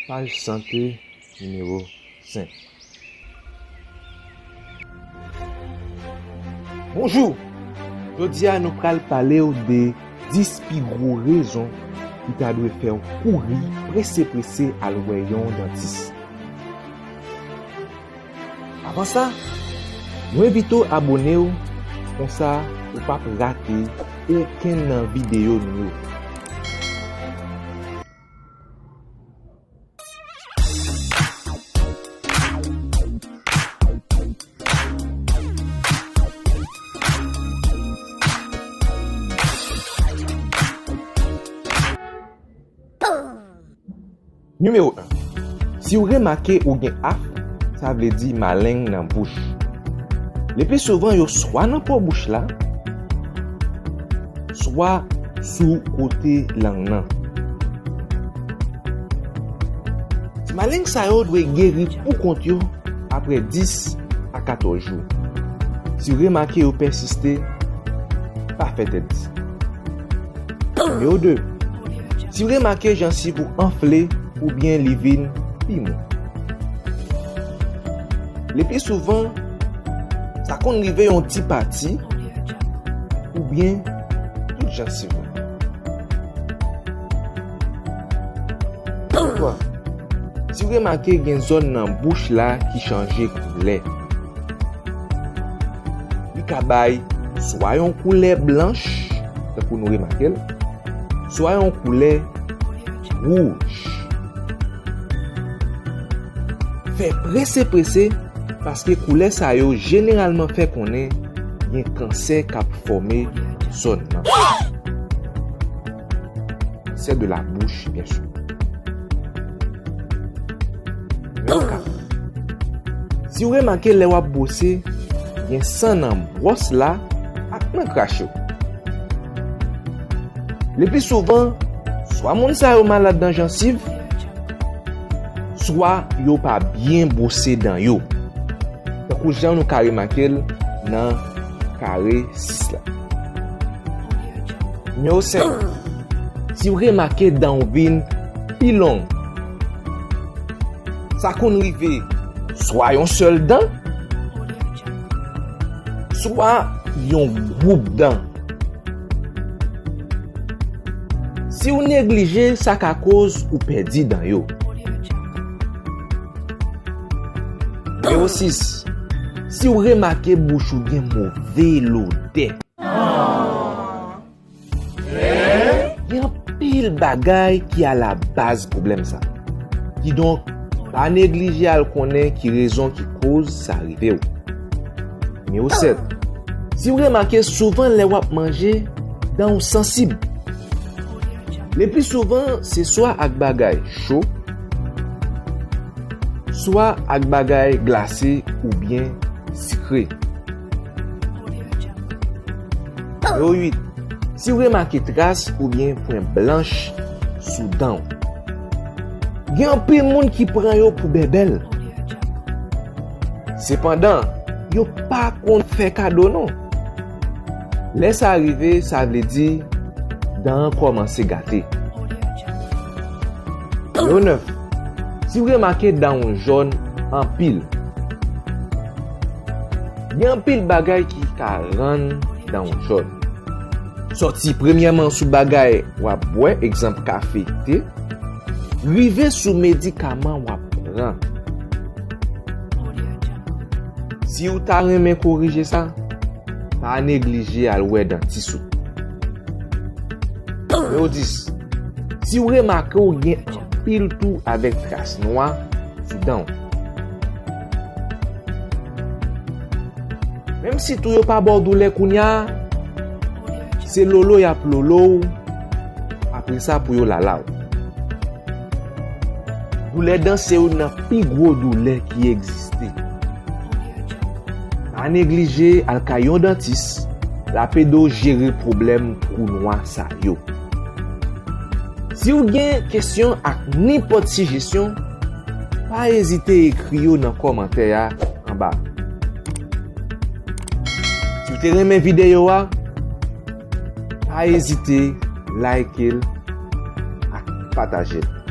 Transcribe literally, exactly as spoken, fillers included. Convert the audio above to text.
Paj sante nimewo senk. Bonjou! Jodi a, nou pral pale w de dis pi gwo rezon ki ta dwe fè w kouri prese prese al wè yon dantis. Avan sa, nou envite w abone w, konsa ou p ap rate okenn nan videyo nou yo. Nimewo en. Si w remake ou gen af, sa vle di maleng nan bouch. Lepi souvan, yo swa nan po bouch la, swa sou kote lang nan. Ti maleng sa yo dwe geri pou kont yo apre dis a katòz jou. Si w remake yo pèsiste, pa fè tèt di. Nimewo de. Si w remake jansiv ou anfle oubyen li vin pi mou. Lepi souvan, sa konn rive yon ti pati oubyen tout jansiv ou. Twa. Si w remake gen zòn nan bouch la ki chanje koulè, li ka bay swa yon koulè blanch, tankou nou remake l, swa yon koulè wouj. Fè prese prese, paske koulè sa yo jeneralman fè konnen gen kansè k ap fòme nan zòn nan. Kansè de la bouch, byen si. Nimewo kat. Si w remake lè w ap bwose, gen san nan bwòs la ak nan krache w. Lepi souvan, swa moun sa yo malad nan jansiv, swa yo pa byen bwose dan yo. Tankou jan nou ka remake l nan kare sis la. Nimewo senk. Si w remake dan w vin pi long, sa konn rive swa yon sèl dan, swa yon gwoup dan. Si w neglije, sa ka koz ou pèdi dan yo. Nimewo sis. Si w remake bouch ou gen move lodè. Gen anpil bagay ki alabaz pwoblèm sa. Kidonk, pa neglije al konnen ki rezon ki koz sa rive w. Nimewo sèt. Si w remake, souvan lè w ap manje, dan w sansib. Lepi souvan, se swa ak bagay cho, swa ak bagay glase oubyen sikre. Nimewo uit. Si w remake tras oubyen pwen blanch sou dan w. Gen anpil moun ki pran yo pou bèbèl. Sepandan, yo pa konn fè kado non. Lè sa rive, sa vle di dan an kòmanse gate. Nimewo nèf. Si w remake dan w jòn anpil, gen anpil bagay ki ka rann dan w jòn. Sòti premyèman sou bagay w ap bwè, egzanp kafe, te, rive sou medikaman w ap pran. Si w ta renmen korije sa, pa neglije al wè dantis ou. Nimewo dis. Si w remake w gen anpil tou avèk tras nwa sou dan w. Menm si tou yo pa ba w doulè kounye a, se lolo y ap lolo w, apre sa pou yo lala w. Doulè dan se youn nan pi gwo doulè ki egziste. Pa neglije al kay yon dantis, l ap ede w jere pwoblèm twou nwa sa yo. Si w gen kesyon ak nenpòt sijesyon, pa ezite ekri yo nan kòmantè a anba. Si w te renmen videyo a, pa ezite like l ak pataje l.